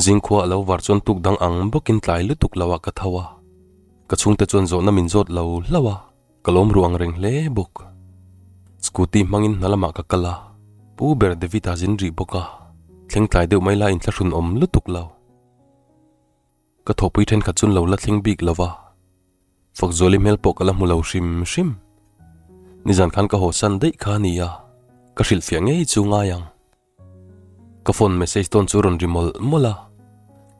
Zingkhua a lo var chuan tuk dang ang bawkin tlai lutuk lo ah ka tho a, ka chhungte chuan zawhna min zawt lo hlauh a, ka lawm ruh ang reng hle bawk. Scooty hmangin hna lamah ka kal a, Pu ber David a zin rih bawk a, thleng tlai deuh mai la inthlahrun awm lutuk lo. Ka thawhpui thenkhat chuan lo la thleng bik lo va, Fakzuali hmel pawh ka la hmu lo hrim hrim. Nizan khan ka haw san daih kha a ni a, ka hrilhfiah ngei chu ngai ang. Ka phone message tawn chu rawn ri mawlh mawlh a,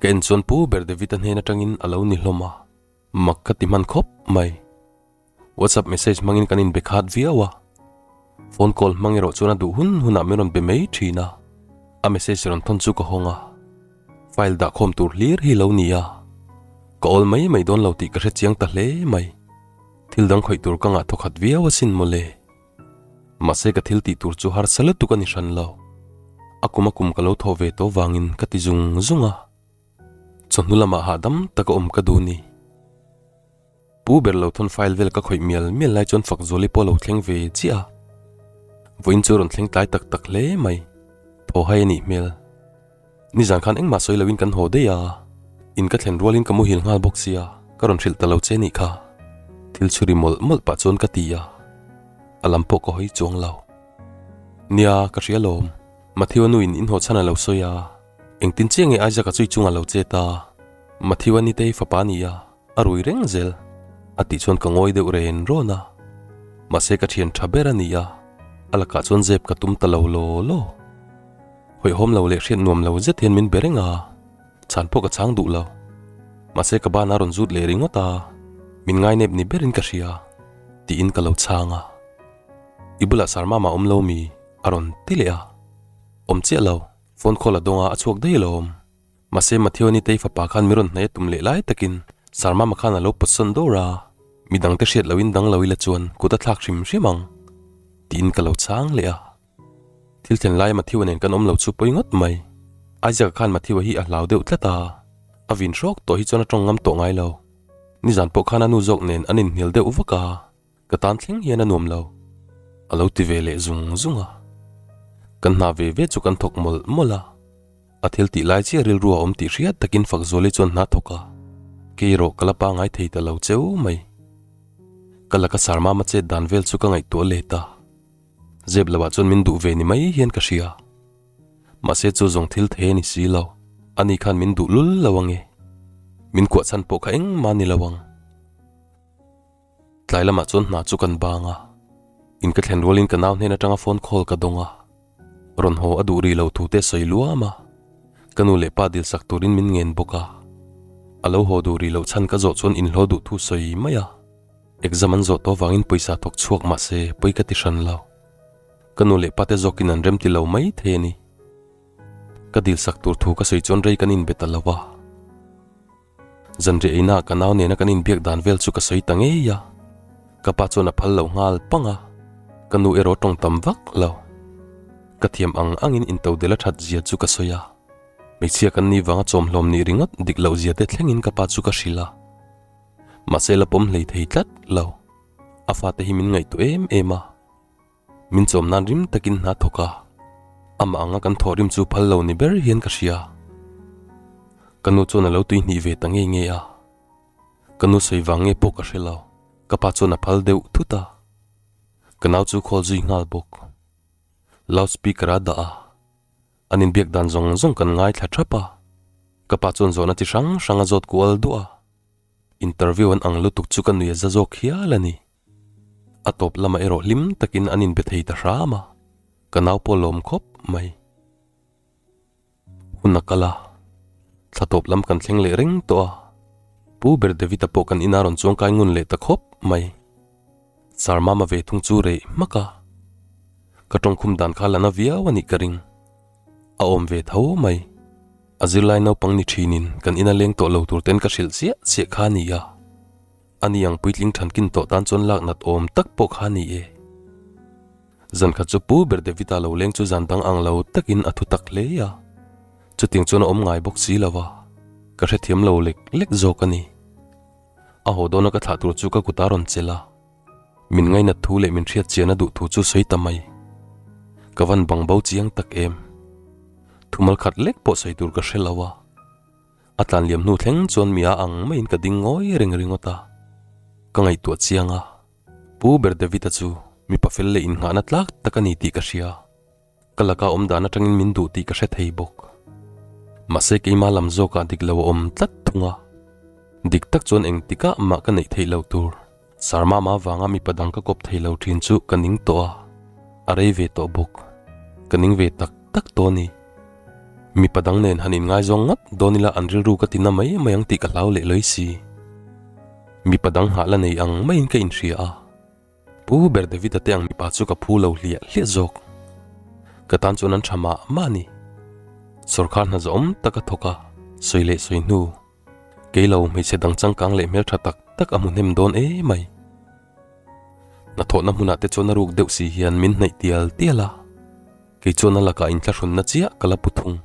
ka en chuan Pu ber David-a hnen atangin a lo ni hlawm a, mak ka ti hman khawp mai. WhatsApp message hmangin kan inbe khat viau a, phone call hmang erawh chuan a duh hun hunah min rawn be mai thin a, a message rawn thawn chu ka hawng a, file dah khawm tur hlir hi lo ni a, ka awl mai mai dawn lo tih ka hre chiang ta hle mai, thil dang khawih tur ka ngah thawkhat viau asin mawle. Mahse ka thil tih tur chu harsa lutuk a ni hran lo, a kum a kum ka lo thawh ve tawh vangin ka ti zung zung a, chawhnu lamah hahdam taka awm ka duh ni. Pu ber lo thawn file vel ka khawih mial mial lai chuan Fakzuali pawh a lo thleng ve chiah a, vawiin chu a rawn thleng tlai tak tak hle mai, thaw hai a nih hmel. Nizan khan engmah sawi loin kan haw daih a, in ka thlen rualin ka muhil nghal bawk sia, ka rawn hrilh ta lo che nih kha. Thil chhuri mawlh mawlh pah chuan ka ti a, a lam pawh ka hawi chuang lo. Nia, ka hria lawm, Matthew-a nuin in haw chhan a lo sawi a, engtin chiah nge Isaac-a chu i chungah lo chet a, Matthew-a nitei fapa a ni a. A rui reng zel a tih chuan ka ngawi deuh ren rawn a, mahse ka thian tha ber a ni a, a lakah chuan zep ka tum ta lo law law. Hawihhawm lo leh hriat nuam lo zet hian min be reng a, chhan pawh ka chhang duh lo. Mahse ka ban a rawn zut leh ringawt a, min ngainep ni berin ka hria tiin ka lo chhang a. I bulah Sarmama awm lo mi? a rawn ti leh a, awm chiah lo, phone call a dawng a, a chhuak daih alawm. Mahse Matthew ni tei fapa khan mi rawn hnaih a tum leh lai takin Sarmama khan a lo pawtsawn dawr a, mi dangte hriat loin dang lo ila chuan kut a thlak hrim hrim ang tiin ka lo chhang leh a. Thil thlen laia Matthew-a nen kan awm lo chu pawi ngawt mai. Isaac-a khan Matthew-a hi a hlau deuh tlat a, a vin hrawk tawh hi chuan a tawng ngam tawh ngai lo. Nizan pawh khan a nu zawk nen an inhnial deuh vak a. Ka tan thleng hian a nuam lo, a lo ti ve leh zung zung a. Kan hna ve ve chu kan thawk mawlh mawlh a, a thil tih lai chiah rilru a awm tih hriat takin Fakzuali chuan hna thawk a, kei erawh ka la pangai thei ta lo cheu mai. Ka laka Sarmama chet dan vel chu ka ngaihtuah let a, zep loah chuan min duh ve ni mai hian ka hria. Mahse chu zawng thil thei a ni si lo, ani khan min duh lul lo ange. Min kuah chhan pawh kha engmah a ni lo ang. Tlai lamah chuan hna chu kan bang a, in ka thlen rualin ka nau hnen atanga phone call ka dawng a, rawn haw a duh rih lo thu te sawi luam a, ka nu leh pa dil sak turin min ngen bawk a, a lo haw duh rih loh chhan ka zawh chuan inhlawh duh thu sawi mai a, exam an zawh tawh vangin pawisa thawk chhuak mahse pawi ka ti hran lo, ka nu leh pa te zawkin an rem ti lo mai thei a ni. Ka dil sak tur thu ka sawi chuan rei kan inbe ta lo a. Zanriah inah ka nau nena kan inbiak dan vel chu ka sawi ta ngei a, ka pa chuan a phal lo nghal pang a, ka nu erawh tawng tam vak lo. Ka thiam ang angin intodel a that zia chu ka sawi a, hmeichhia kan nih vanga chawmhlawm nih ringawt dik loh zia te thlengin ka pa chu ka hrilh a, mahse la pawm hlei thei tlat lo, a fate hi min ngaihtuah em em a. Min chawm nan rim takin hna thawk a, amah anga kan thawh rim chu phal lo ni ber hian ka hria. Ka nu chuan a lo tui hnih ve ta ngei ngei a, ka nu sawi vang nge pawh ka hre lo, ka pa chuan a phal deuh thut a, ka nau chu call zui nghal bawk. Loud speaker a dah a, an inbiak dan zawng zawng kan ngaithla thap a, ka pa chuan zawhna chi hrang hrang a zawt kual duah a, interview an ang lutuk chu ka nui a za zawk hial a ni. A tawp lamah erawh hlim takin an inbe thei ta hram a, ka nau pawh lawm khawp mai. Hun a kal a, thla tawp lam kan thleng leh reng tawh a, Pu ber David-a pawh kan ina rawn chuangkai ngun leh ta khawp mai. Sarmama ve thung chu reh hmak a, ka tawngkhum dan kha la na viau a nih ka ring. A awm ve tho mai. A zirlai naupang ni thinin kan ina leng tawh lo tur ten ka hrilh chiah chiah kha a ni a. A ni ang puitling thankin tawh tan chuan lak nat awm tak pawh kha a ni e. Zan khat chu Pu ber David-a lo leng chu zan dang ang lo takin a thu tak hle a. Chutiang chuan a awm ngai bawk si lo va, ka hrethiam lo lek lek zawk a ni. A haw dawna ka thlah tur chu ka kut a rawn chelh a. Min ngainat thu leh min hriat chian a duh thu chu sawi ta mai. Ka van bang bo chiang tak em. Thumal khat lek pawh sawi tur ka hre lo a. A tlan liam hnu thleng chuan mi a ang maiin ka ding ngawi reng ringawt a. Ka ngaihtuah chiang a, Pu ber David-a chu mipa fel leh innghahna tlak tak a ni tih ka hria. Ka laka awm dan atangin min duh tih ka hre thei bawk. Mahse keimah lam zawkah dik lo a awm tlat thung a. Dik tak chuan engtikah mah ka neih theih loh tur. Sarmama vanga mipa dang ka kawp thei lo thin chu ka ning tawh a, a rei ve tawh bawk. Ka ning ve tak tak tawh a ni. Mipa dang nen han inngaizawng ngawt dawn ila an rilru ka ti na mai mai ang tih ka hlau leh lawi si. Mipa dang nghah la nei ang maiin ka inhria a. Pu ber David-a te ang mipa chu ka phu lo hliah hliah zawk. Ka tan chuan an tha mah mah a ni. Sawrkhar hna zawhawm tak a thawk a, sawi leh sawi hnu. Kei lo hmeichhe dang changkang leh hmeltha tak tak a hmu hnem dawn e mai. Hnathawhna hmunah te chuan a ruk deuh si hian min hnaih tial tial a, kei chuan a lakah inthlahrunna chiah ka la pu thung.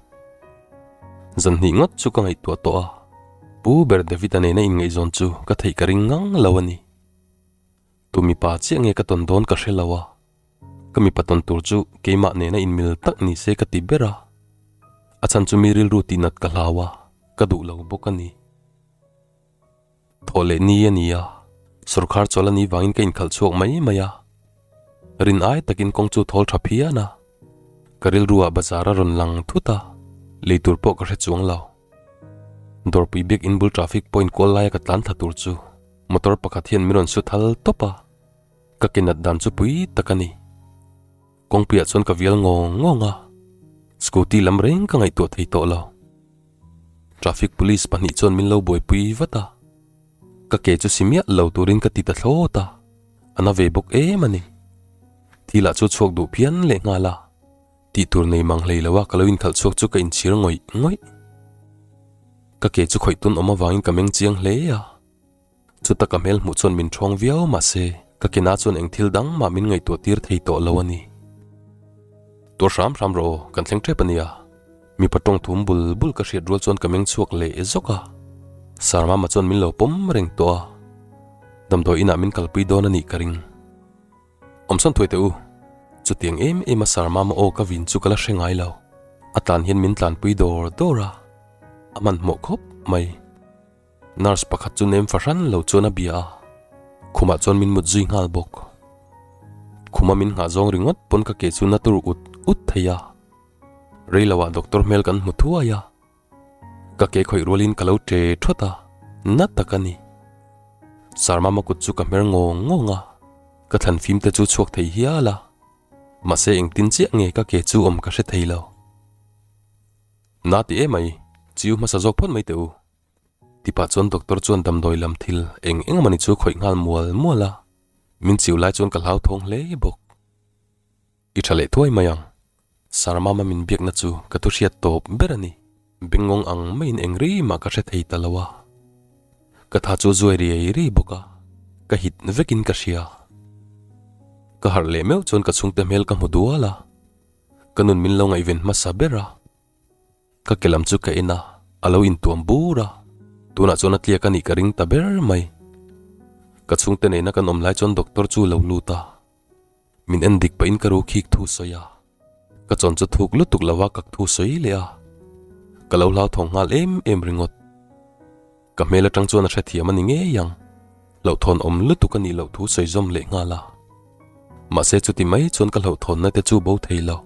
Zan hnih ngawt chu ka ngaihtuah tawh a, Pu ber David-a nena inngaihzawn chu ka theih ka ring ngang lo a ni. Tu mipa chiah nge ka tawn dawn ka hre lo a, ka mipa tawn tur chu keimah nena inmil tak ni se ka ti ber a, a chhan chu mi rilru tihnat ka hlau a, ka duh lo bawk a ni. Thawh leh ni a ni a, sawrkhar chawl a nih vangin ka inkhalh chhuak mai mai a, rin ai takin kawng chu thawl tha phian a, ka rilruah bazar a rawn lang thut a, lei tur pawh ka hre chuang lo. Dawrpui biak inbul traffic point kual laia ka tlan thla tur chu motor pakhat hian min rawn su thal tawp a, ka ke nat dan chu pui tak a ni. Kawngpuiah chuan ka vial ngawng ngawng a, scooty lam reng ka ngaihtuah thei tawh lo. Traffic police pahnih chuan min lo buaipui vat a, ka ke chu si miah lo turin ka ti ta thlawt a, a na ve bawk em a ni. Thil ah chu chhuak duh phian leh nghal a, tih tur nei mang hlei lo a ka lo inkhalh chhuak chu ka inchhir ngawih ngawih. Ka ke chu khawih tun awm avangin ka meng chiang hle a. Chuta ka hmel hmuh chuan min ṭhawng viau mahse ka kena chuan eng thil dang mah min ngaihtuah tir thei tawh lo a ni. Tuar hram hram rawh aw, kan thleng ṭep a nia. Mipa ṭawng thum bul bul ka hriat rual chuan ka meng chhuak leh zawk a. Sarmama chuan min lo pawm reng tawh a. Damdawi inah min kalpui dawn a nih ka ring. Awmsawn thuai teh u. Chutiang em em a Sarmama aw ka vin chu ka la hre ngai lo. A tlan hian min tlanpui dawr dawr a. A hmanhmawh khawp mai. Nurse pakhat chu nem fahran lo chuan a bia a, khumah chuan min mut zui nghal bawk. Khuma min nghah zawng ringawt pawn ka ke chu na tur ut ut thei a. Rei loah doctor hmel kan hmu thuai a, ka ke khawih rualin ka lo ṭe ṭhawt a, na tak a ni. Sarmama kut chu ka hmer ngawng ngawng a, ka thlan fim te chu chhuak thei hial a, mahse engtin chiah nge ka ke chu awm ka hre thei lo. Na ti emai, chiu hmasa zawk phawt mai teh u. Tipah chuan doctor chuan damdawi lam thil eng eng emawni chu khawih nghal mual mual a, min chiu lai chuan ka hlauthawng hle bawk. I tha leh thuai mai ang. Sarmama min biakna chu ka thu hriat tawp ber a ni. Bengngawng ang maiin eng ri mah ka hre thei ta lo a. Ka tha chu zuai riai riai bawk a, ka hit vekin ka hria. Ka harh leh meuh chuan ka chhungte hmel ka hmu dual a, ka nun min lo ngaihven hmasa ber a. Ka ke lam chu ka en a, a lo intuam bur a, tunah chuan a tliak a nih ka ring ta ber mai. Ka chhungte nena kan awm lai chuan doctor chu lo lut a, min en dik pahin ka ru khik thu sawi a, ka chawn chu thuk lutuk lo a kak thu sawi leh a, ka lo hlauthawng nghal em em ringawt. Ka hmel atang chuan a hrethiam a ni ngei ang, hlauhthawn awm lutuk a nih loh thu sawi zawm leh nghal a. Mahse chuti mai chuan ka hlauhthawnna te chu bo thei lo.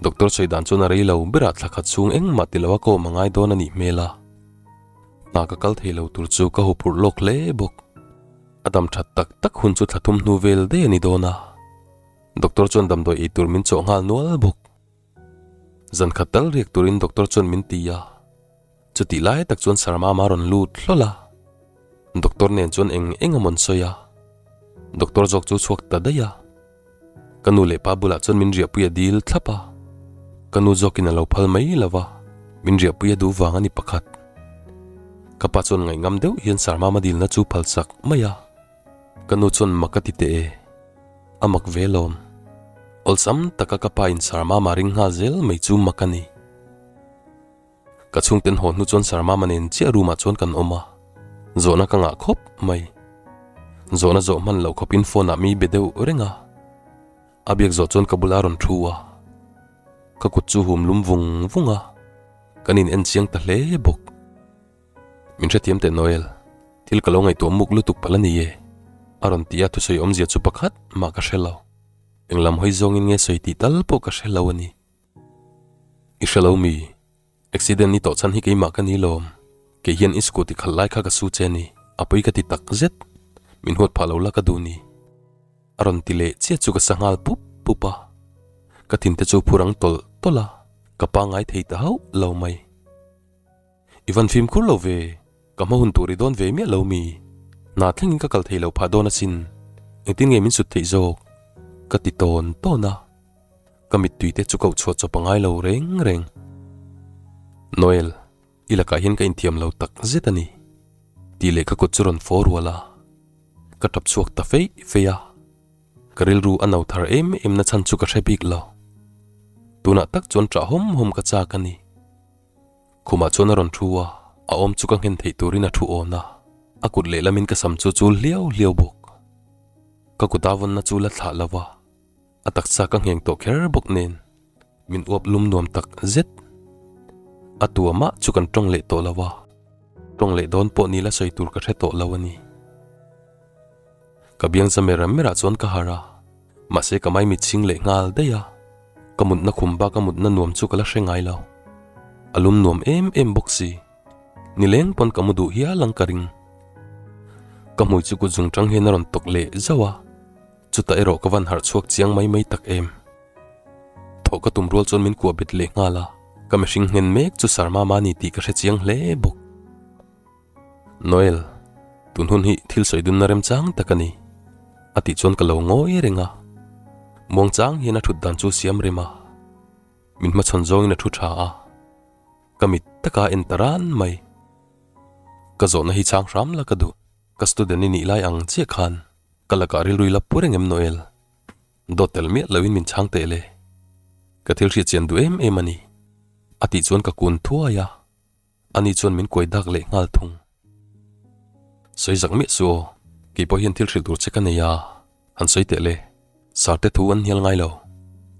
Doctor sawi dan chuan a rei lo berah thla khat chhung engmah ti lo a ka awm a ngai dawn a nih hmel a. Hna ka kal thei lo tur chu ka huphurh lawk hle bawk. A dam that tak tak hun chu thla thum hnu vel daih a ni dawn a. Doctor chuan damdawi ei tur min chawh nghal nual bawk. Zan khat tal riak turin doctor chuan min ti a. Chutih lai tak chuan Sarmama a rawn lut hlawl a. Doctor nen chuan eng eng a mawn sawi a. Doctor zawk chu chhuak ta daih a. Ka nu leh pa bulah chuan min riahpui a dil thlap a, ka nu zawkin a lo phal mai lo va, min riahpui a duh vang a ni pakhat. Ka pa chuan ngaihngam deuh hian Sarmama dilna chu phal sak mai a, ka nu chuan mak a ti teh e, a mak ve lawm. Awlsam taka ka pa in Sarmama ring nghal zel mai chu mak a ni. Ka chhungten haw hnu chuan Sarmama nen chiah room ah chuan kan awm a, zawhna ka ngah khawp mai. Zawhna zawh hman loh khawpin phone ah mi be deuh reng a, a biak zawh chuan ka bulah a rawn thu a, ka kut chu hum lum vung vung a, kan in en chiang ta hle bawk. Min hrethiam teh Noel, thil ka lo ngaihtuah muk lutuk palh a ni e, a rawn ti a, thusawi awmzia chu pakhat mah ka hre lo. Englam hawi zawngin nge sawi tih tal pawh ka hre lo a ni. I hre lo mi? Accident ni tawh chhan hi keimah ka ni lawm. Kei hian i scooty khalh lai kha ka su che ni, a pawi ka ti tak zet. Min huat phah lo la ka duh ni. A rawn ti leh chiah chu ka sa nghal pup pup a. Ka thinte chu phur ang tawlh tawlh a, ka pangngai thei ta hauh lo mai. I van fimkhur lo ve, ka hma hun tur i dawn ve miah lo mi? Hna thlengin ka kal thei lo phah dawn asin, engtin nge min sut theih zawk? Ka ti tawn tawn a, ka mittui te chu koh chhuah chawp a ngai lo reng reng. Noel, i lakah hian ka inthiam lo tak zet a ni, tih leh ka kut chu rawn fawr rual a, ka tap chhuak ta feih feih a. Ka rilru a no thar em em na chhan chu ka hre bik lo. Tunah tak chuan ṭah hawm hawm ka chak a ni. Khumah chuan a rawn thu a, a awm chu ka nghen theih turin a thu awn a, a kut lehlamin ka sam chu chul hliau hliau bawk. Ka kut a vawnna chu la thlah lo a, a taksa ka ngheng tawh kher bawk nen min uap lum nuam tak zet. A tua mah chu kan tawng leh tawh lo a, tawng leh dawn pawh ni la sawi tur ka hre tawh lo a ni. Ka biang za mer merah chuan ka harh a, mahse ka maimit chhing leh nghal daih a, ka mutna khum bak a mutna nuam chu ka la hre ngai lo. A lum nuam em em bawk si. Nileng pawn ka mu duh hial ang ka ring. Ka hmui chu kut zung tang hian a rawn tawk leh zauh a, chutah erawh ka van harh chhuak chiang mai mai tak em. Thawh ka tum rual chuan min kuah bet leh nghal a, ka mihring nghen mek chu Sarmama a ni tih ka hre chiang hle bawk. Noel, tun hun hi thil sawi dunna remchang tak a ni, a tih chuan ka lo ngawi reng a. Muangchang hian a thut dan chu siam rem a, min hmachhawn zawngin a thu tha a, ka mit taka en ta ran mai. Ka zawhna hi chang hram la ka duh, ka student i nih lai ang chiah khan ka lakah rilru i la pu reng em Noel? Dawt tel miah loin min chhang teh le, ka thil hriat chian duh em em a ni, a tih chuan ka kun thuai a. Ani chuan min kuai dak leh nghal thung. Sawi zak miah su aw, kei pawh hian thil hrilh tur che ka nei a, han sawi teh le, Sarte thu an hnial ngai lo,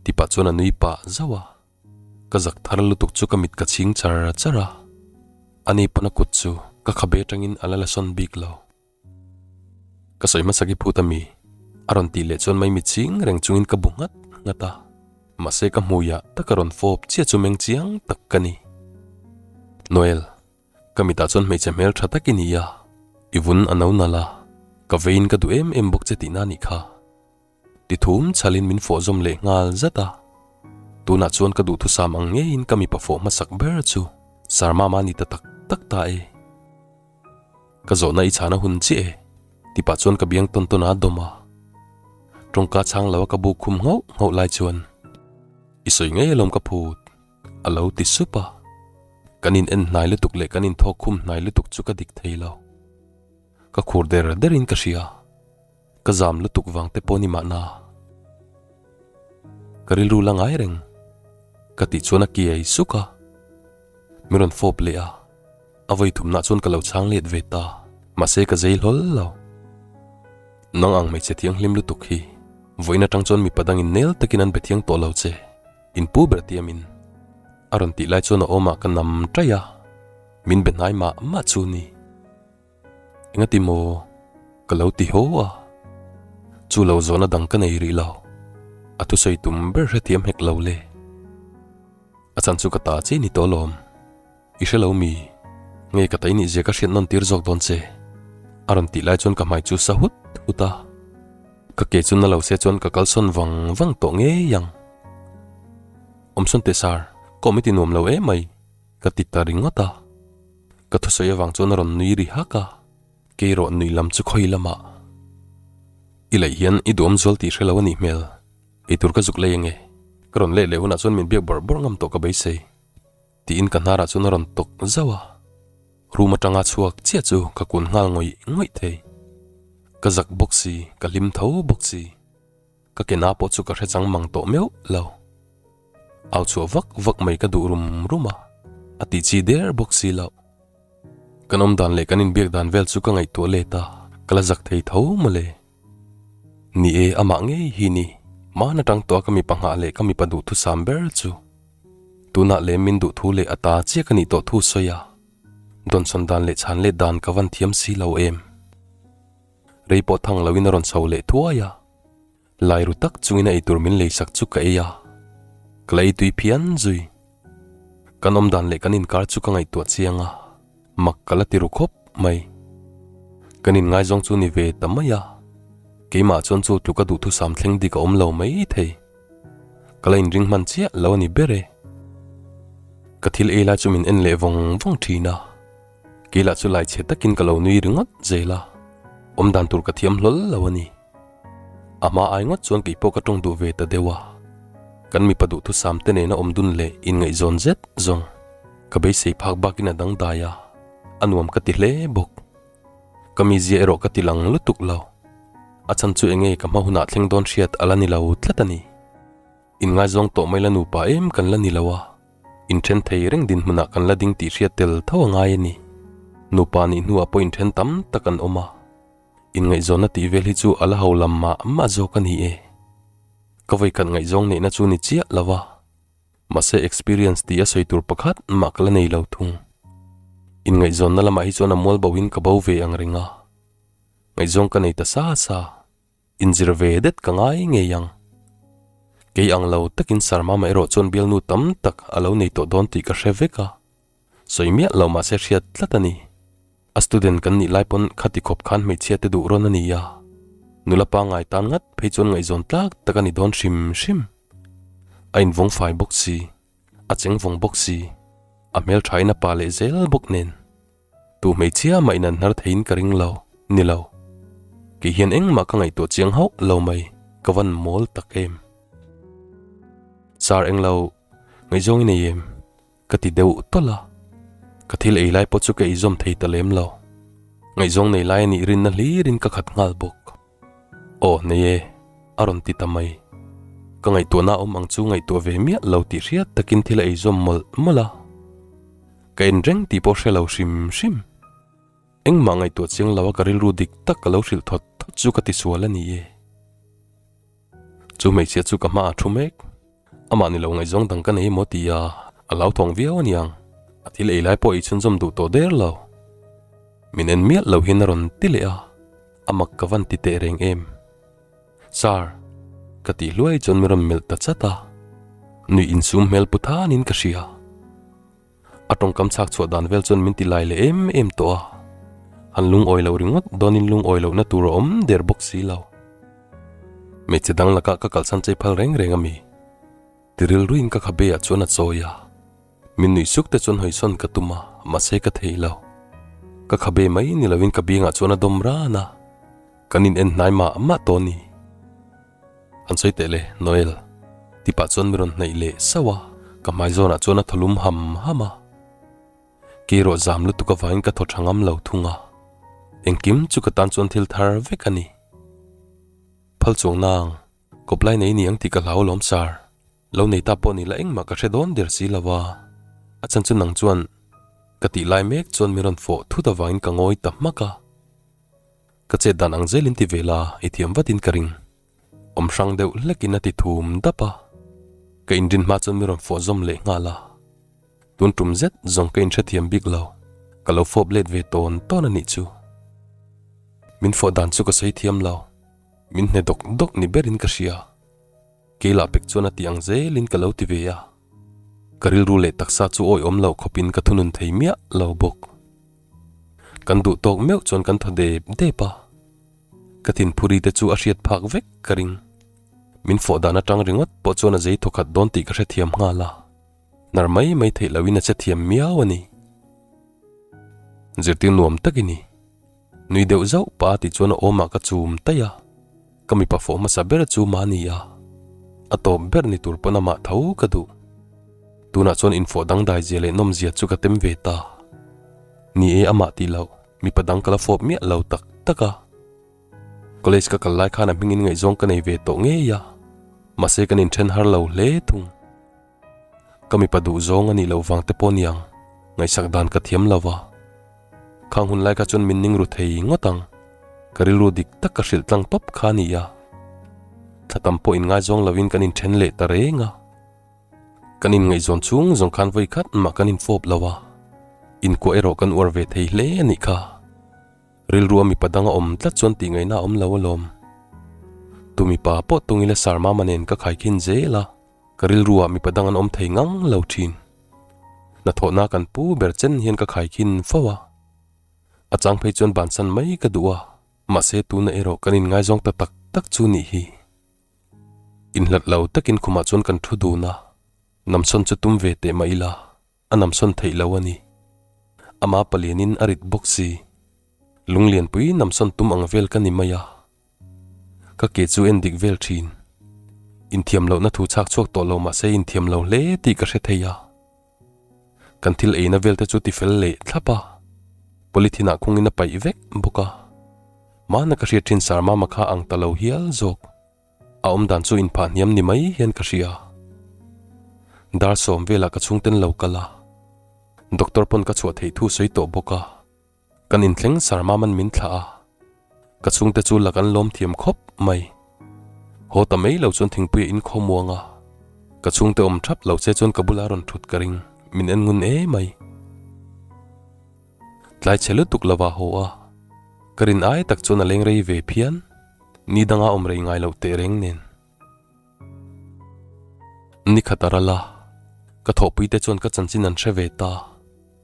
ti pah chuan a nui pah zauh a. Ka zak thar lutuk chu ka mit ka chhing char char a, ani pawn a kut chu ka khabe atangin a la la sawn bik lo. Ka sawi hmasa ki phut ami? A rawn tih leh chuan mai mitching reng chungin ka bu nghat nghat a, mahse ka hmuiah tak a rawn fawp chiah chu meng chiang tak ka ni. Noel, ka mitah chuan hmeichhe hmel tha tak i ni a, i vun a no nalh a, ka veiin ka duh em em bawk che tihna a nih kha. Ti thum chhalin min fawh zawm leh nghal zat a, tunah chuan ka duhthusam ang ngeiin ka mipa fawh hmasak ber chu Sarmama a ni ta tak tak ta e. Ka zawhna i chhana hun chiah e, ti pah chuan ka biang tawn tawn a dawm a. Tawngka chhang lo a ka buk khum nghauh nghauh lai chuan, I sawi ngei alawm ka phut, a lo ti sup a. Kan in en hnai lutuk leh kan inthawk khum hnai lutuk chu ka dik thei lo. Ka khur der der in ka hria. Ka zam lutuk vang te pawh ni mahna. Ka rilru la ngai reng. Ka tih chuan a kiai suk a. Min rawn fawp leh a. A vawi thumnah chuan ka lo chhang let ve ta. Mahse ka zei hlawl lo. Nang ang hmeichhe thianghlim lutuk hi vawiin atang chuan mipa dangin nel takin an be thiang tawh lo che. In pu ber tiamin. A rawn tih lai chuan a awmah ka nam taih a. Min be hnai mah mah chu ni. Engati maw? Ka lo ti haw a. Chu lo zawhna dang ka nei rih lo. A thusawi tum ber hrethiam hek lo le. A chan chu ka ta che ni tawh alawm. I hre lo mi? Nge ka tai nih zia ka hriat nawn tir zawk dawn che? A rawn tih lai chuan ka hmai chu sa hut hut a. Ka ke chu na lo se chuan ka kalsawn vang vang tawh ngei ang. Awmsawn teh sar, ka awm i ti nuam lo emai, ka ti ta ringawt a. Ka thusawi avang chuan a rawn nui ri hak a, kei erawh nui lam chu khawi lamah i laih hian i duhawm zual tih hre lo a nih hmel, eitur ka zuk lei ange, ka rawn leh leh hunah chuan min biak bawrh bawrh ngam tawh ka beisei tiin ka hnarah chuan a rawn tawk zauh a, room atanga chhuak chiah chu ka kun nghal ngawih ngawih thei, ka zak bawk si, ka hlim tho bawk si. Ka ke na pawh chu ka hre chang mang tawh meuh lo. Au chhuah vak vak mai ka duh rum rum a, a tih chi der bawk si loh. Kan awm dan leh kan inbiak dan vel chu ka ngaihtuah let a, ka la zak thei tho mawle. Ni e, amah ngei hi ni, hman atang tawh a ka mipa nghah leh ka mipa duhthusam ber chu. Tunah lem min duhthu leh a ta chiah ka nih tawh thu sawi a. Dawnsawn dan leh chhan let dan ka van thiam si lo em. Rei pawh thang loin a rawn chho leh thuai a. Lai ru tak chungin a eitur min leisak chu ka ei a, ka la ei tui phian zui. Kan awm dan leh kan inkar chu ka ngaihtuah chiang a, mak ka la ti ru khawp mai. Kan inngaizawng chu ni ve ta mai a, keimah chuan chu tluka duhthusam thleng dik a awm lo mai thei. Ka la inring hman chiah lo a ni ber e. Ka thil ei lai chu min en leh vawng vawng thin a. Kei lah chu lai chhe takin ka lo nui ringawt zel a, awm dan tur ka thiam hlawl lo a ni. A hma ai ngawt chuan kei pawh ka tawng duh ve ta deuh a, kan mipa duhthusam te nena awm dun leh inngaihzawn zet zawng ka beisei phak bakin a dangdai a, a nuam ka ti hle bawk. Ka mizia erawh ka ti lang lutuk lo, a chhan chu enge ka hma hunah thleng dawn hriat a la ni lo tlat a ni. Inngaizawng tawh mai la nupa em kan la ni lo a. Inthen thei reng dinhmunah kan la ding tih hriat tel tho a ngai a ni. Nupa nih hnuah pawh inthen tam tak an awm a. Inngaihzawnna tih vel hi chu a la ho lam mah mah zawk a ni e. Ka vawikhat ngaihzawng neihna chu ni chiah lo a. Mahse experience tih a sawi tur pakhat mah ka la nei lo thung. Inngaihzawnna lamah hi chuan a mual bohin ka bo ve ang reng a. Ngaihzawng ka nei ta sa sa. Inzir ve det ka ngai ngei ang. Kei ang lo takin Sarmama erawh chuan bialnu tam tak a lo nei tawh dawn tih ka hre vek a. Sawi miah lo mahse hriat tlat a ni. A student kan nih lai pawn khati khawp khan hmeichhia te duh rawn a ni a. Nula pangngai tan ngat phei chuan ngaihzawn tlak tak a ni dawn hrim hrim. A invawng fai bawk si, a cheng vawng bawk si, a hmelthain a pa leh zel bawk nen. Tu hmeichhia mah in an hnar theiin ka ring lo, ni lo. Kei hian engmah ka ngaihtuah chiang hauh lo mai, ka van mawl tak em. Sir englo, ngaihzawng i nei em? Ka ti deuh tawlh a. Ka thil ei lai pawh chu ka eizawm thei ta lem lo. Ngaihzawng nei lai a nih rinna hlirin ka khat nghal bawk. Aw nei e, a rawn ti ta mai. Ka ngaihtuahna awm ang chu ngaihtuah ve miah lo tih hriat takin thil a eizawm mawlh mawlh a. Ka en reng tih pawh hre lo hrim hrim. Engmah ngaihtuah chiang lo a ka rilru dik tak ka lo hrilh thawt thawt chu ka tisual a ni e. Chu hmeichhia chu ka hmaah a thu mek. Amah ni lo ngaihzawng dang ka nei emaw ti a, a lo thawng viau a niang. A thil ei lai pawh ei chhunzawm duh tawh der lo. Min en miah lo hian a rawn ti leh a, a mak ka van ti teh reng em. Sir, ka tih hluai chuan min rawn melh ta chat a, nuih insum hmel pu thanin ka hria. A tawngkam chhak chhuah dan vel chuan min ti lai leh em em tawh a, han lungawi loh ringawt dawnin lungawi lohna tur a awm der bawk si lo. Hmeichhe dang lakah ka kalsan chei phal reng reng a mi? Ti rilruin ka khabe ah chuan a chawi a, min nuih suk te chuan hawisawn ka tum a, mahse ka thei lo. Ka khabe mai ni loin ka biangah chuan a dawm ran a, kan in en hnai mah mah tawh a ni. An sawi teh le, Noel. Ti pah chuan mi rawn hnaih leh sauh a, ka hmai zawnah chuan a thaw lum ham ham a. Keirawh zam lutuk avangin ka thaw tha ngam lo thung a, engkim chu ka tan chuan thil thar vek a ni. Phal chuang nang, kawp lai nei ni ang tih ka hlau alawm sir. Lo nei ta pawh ni la engmah ka hre dawn der si lo a, a chhan chu nang chuan ka tih lai mek chuan mi rawn fawh thut avangin ka ngawi ta hmak a. Ka chet dan ang zelin ti ve la, i thiam vatin ka ring. Awm hrang deuh hlekin a ti thum dap a. Ka inrin hma chuan mi rawn fawh zawm leh nghal a. Tun tum zet zawng ka inhrethiam bik lo, ka lo fawp let ve tawn tawn a nih chu. Min fawh dan chu ka sawi thiam lo, min hne dawk dawk ni berin ka hria. Keilah pek chuan a ti ang zelin ka lo ti ve a. Ka rilru leh taksa chu awihawm loh khawpin ka thunun thei miah lo bawk. Kan duh tawk meuh chuan kan thaw dep dep a, ka thinphuri te chu a hriat phak vek ka ring. Min fawh dan atang ringawt pawh chuan a zei thawkhat dawn tih ka hrethiam nghal a, hnar mai mai theih lohin a che thiam miau a ni. Zirtir nuam tak i ni. Nui deuh zauh pa tih chuan a awmah ka chum taih a, ka mipa fawh hmasa ber chu mahni a, a tawp ber ni tur pawn amah tho ka duh. Tunah chuan infawh dangdai zia leh nawm zia chu ka tem ve ta. Ni e amah tih loh, mipa dang ka la fawp miah lo tak tak a. College ka kal lai khan a hmingin ngaihzawng ka nei ve tawh ngei a, mahse kan inthen har lo hle thung. Ka mipa duh zawng a nih loh vang te pawh niang, ngaihsak dan ka thiam lo va. Khang hun lai kha chuan min ning ru thei ngawt ang. Ka rilru dik tak ka hrilh tlang tawp kha a ni a. Thla tam pawh inngaizawng lovin kan inthen leh ta reng a. Kan inngaihzawn chhung zawng khan vawi khat mah kan infawp lo a. Inkuah erawh kan uar ve thei hle a nih kha. Rilrua mipa dang a awm tlat chuan tih ngaihna a awm lo alawm. Tu mipa pawh tungila Sarmama nen ka khaikhin zel a, ka rilruah mipa dang an awm thei ngang lo thin. Hnathawhna kan pu ber chen hian ka khaikhin fo a. A chang phei chuan bansan mai ka duh a, mahse tuna erawh kan inngaizawng ta tak tak chu nih hi. Inhlat lo takin khumah chuan kan thu dun a, namsawn chu tum ve teh mah ila, a namsawn theih lo a ni. Ama palianin a rit bawk si. Lunglianpui namsawn tum ang vel ka ni mai a. Ka ke chu en dik vel thin. Inthiam lohna thu chhak chhuak tawh lo mahse inthiam lo hle tih ka hre thei a. Kan thil eina vel te chu ti fel leh thlap a, polythene ah khungin a paih vek bawk a. Mahna ka hriat thin Sarmama kha ang ta lo hial zawk. A awm dan chu inphah hniam ni mai hian ka hria. Dar sawm velah ka chhungten lo kal a, doctor pawn ka chhuah theih thu sawi tawh bawk a. Kan inthleng Sarmaman min thlah a, ka chhungte chu la kan lawm thiam khawp mai. Haw ta mai lo chuan thingpui a inkhawm uang a, ka chhungte awm thap lo che chuan ka bula rawn thut ka ring, min en ngun e mai. Tlai chhe lutuk lova haw a, ka rin ai tak chuan a leng rei ve phian, ni danga awm rei ngai loh teh reng nen. Ni khat a ral a, ka thawhpuite chuan ka chanchin an hre ve ta.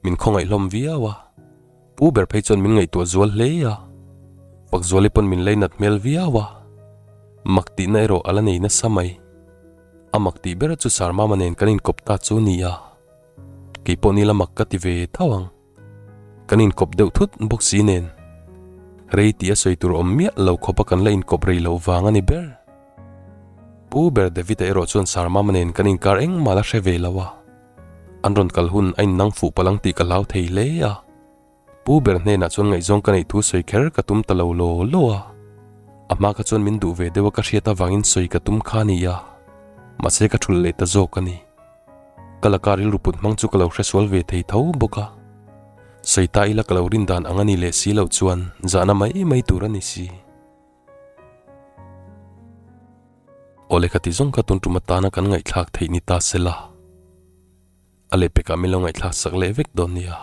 Min khawngaih hlawm viau a, pu ber phei chuan min ngaihtuah zual hle a, Fakzuali pawn min leinat hmel viau a, mak tihna erawh a la nei nasa mai. A mak tih ber chu Sarmama nen kan inkawp ta chu ni a, keipawh nila mak ka ti ve tho ang. Kan inkawp deuh thut bawk si nen, rei tih a sawi tur awm miah lo khawpa kan la inkawp rei loh vang a ni ber. Pu ber David-a erawh chuan Sarmama nen kan inkar engmah la hre ve lo a, an rawn kal hun a innang fuh palh ang tih ka hlau thei hle a. Pu ber hnenah chuan ngaihzawng ka neih thu sawi kher ka tum ta lo law law a, a hma kha chuan min duh ve deuh a ka hriat avangin sawi ka tum kha a ni a, mahse ka thulh leh ta zawk a ni. Ka laka rilru put hmang chu ka lo hresual ve thei tho bawk a, sawi ta ila ka lo rin dan ang a ni leh si loh chuan zahna mai mai tur a ni si. Aw lehkha ti zawng kha tun tum atana kan ngaihthlak theih ni ta se la, a lehpekah min lo ngaihthlak sak leh vek dawn nia.